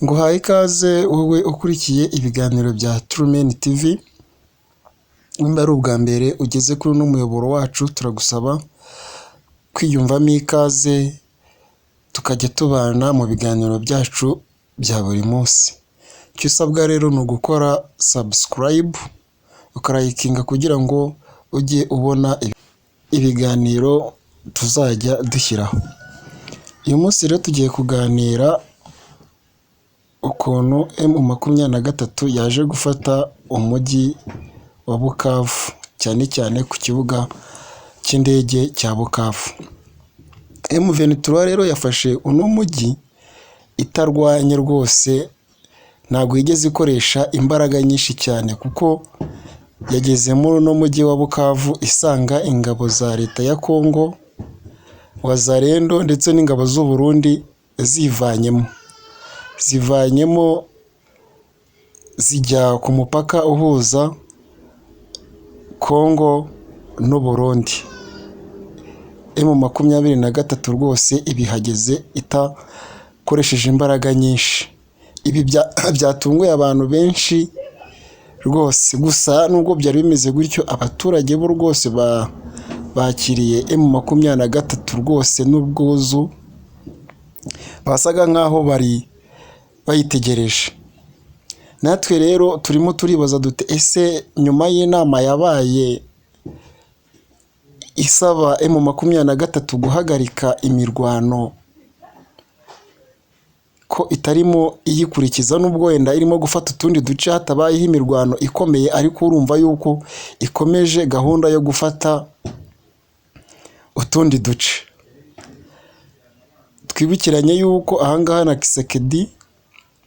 Nguhaye ikaze wowe ukurikiye ibiganiro bya Trumen TV, nimba ari ubwa mbere ugeze kuri uno muyoboro wacu, turagusaba kwiyumvamo ikaze tukajya tubana mu biganiro byacu bya buri munsi. Icyo usabwa rero ni ugukora subscribe, ukarayikinga kugira ngo ujye ubona ibiganiro tuzajya dushyiraho. Uyu munsi rero tugiye kuganira ukuntu M23 yaje gufata umujyi wa Bukavu, cyane cyane ku kibuga cy'indege cya Bukavu. M23 rero yafashe uno mujyi itarwanye rwose, ntabwo yigeze ikoresha imbaraga nyinshi cyane kuko yageze muri uno mujyi wa Bukavu isanga ingabo za leta ya Congo, Wazalendo ndetse n'ingabo z'u Burundi zivanyemo zijya ku mupaka uhuza Congo n'u Burundi. M23 rwose ibihageze itakoresheje imbaraga nyinshi. Ibi byatunguye abantu benshi rwose, gusa nubwo byari bimeze gutyo, abaturage bo rwose bakiriye M23 rwose n'ubwuzu, basaga nkaho bari bayitegereje. Natwe rero turimo turibaza dute: ese nyuma y'inama yabaye isaba M23 guhagarika imirwano, ko itarimo iyikurikiza, nubwo wenda irimo gufata utundi duce hatabayeho imirwano ikomeye, ariko urumva yuko ikomeje gahunda yo gufata utundi duce. Twibukiranye yuko ahangaha na Tshisekedi,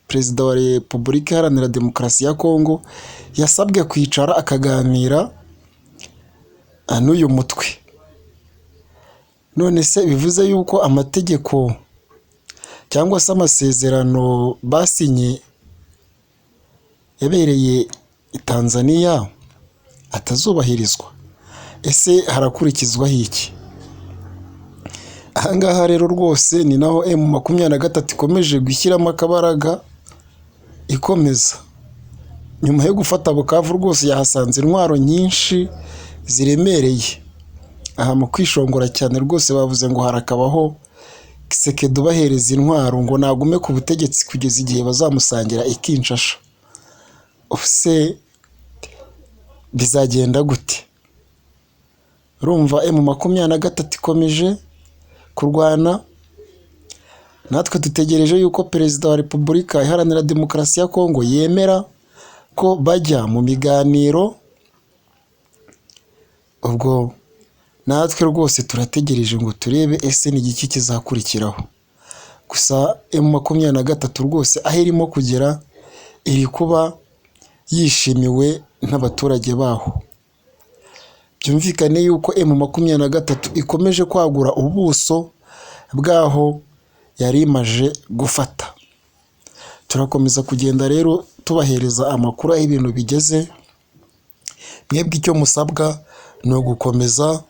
perezida wa Repubulika Iharanira Demokarasi ya Kongo, yasabwe kwicara akaganira n'uyu mutwe. None se bivuze yuko amategeko cyangwa se amasezerano basinye yabereye i Tanzania atazubahirizwa? Ese harakurikizwaho iki? Ahangaha rero rwose ni naho M23 ikomeje gushyiramo akabaraga, ikomeza. Nyuma yo gufata Bukavu rwose yahasanze intwaro nyinshi ziremereye. Aha mu kwishongora cyane rwose bavuze ngo harakabaho Tshisekedi ubahereza intwaro, ngo nagume ku butegetsi kugeza igihe bazamusangira i Kinshasa. Ubuse bizagenda gute? Urumva M23 ikomeje kurwana, natwe dutegereje yuko perezida wa Repubulika Iharanira Demokarasi ya Kongo yemera ko bajya mu biganiro. Ubwo natwe rwose turategereje ngo turebe ese ni igiki kizakurikiraho. Gusa M23 rwose aho irimo kugera iri kuba yishimiwe n'abaturage baho. Byumvikane yuko M23 ikomeje kwagura ubuso bw'aho yari imaze gufata. Turakomeza kugenda rero tubahereza amakuru aho ibintu bigeze. Mwebwe icyo musabwa ni ugukomeza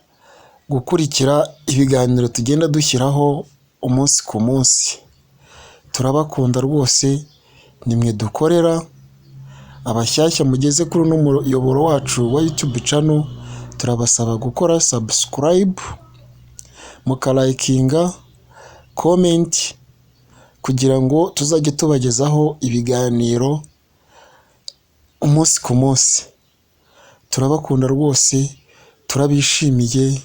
gukurikira ibiganiro tugenda dushyiraho umunsi ku munsi. Turabakunda rwose, nimwe dukorera. Abashyashya mugeze kuri uno muyoboro wacu wa YouTube channel, turabasaba gukora subscribe, mukarayikinga, comment, kugira ngo tuzajye tubagezaho ibiganiro umunsi ku munsi. Turabakunda rwose, turabishimiye.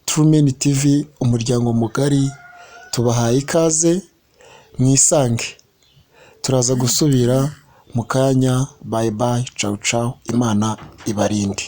Trumen TV, umuryango mugari, tubahaye ikaze, mwisange. Turaza gusubira mu kanya. Bye bye, ciao ciao, Imana ibarinde.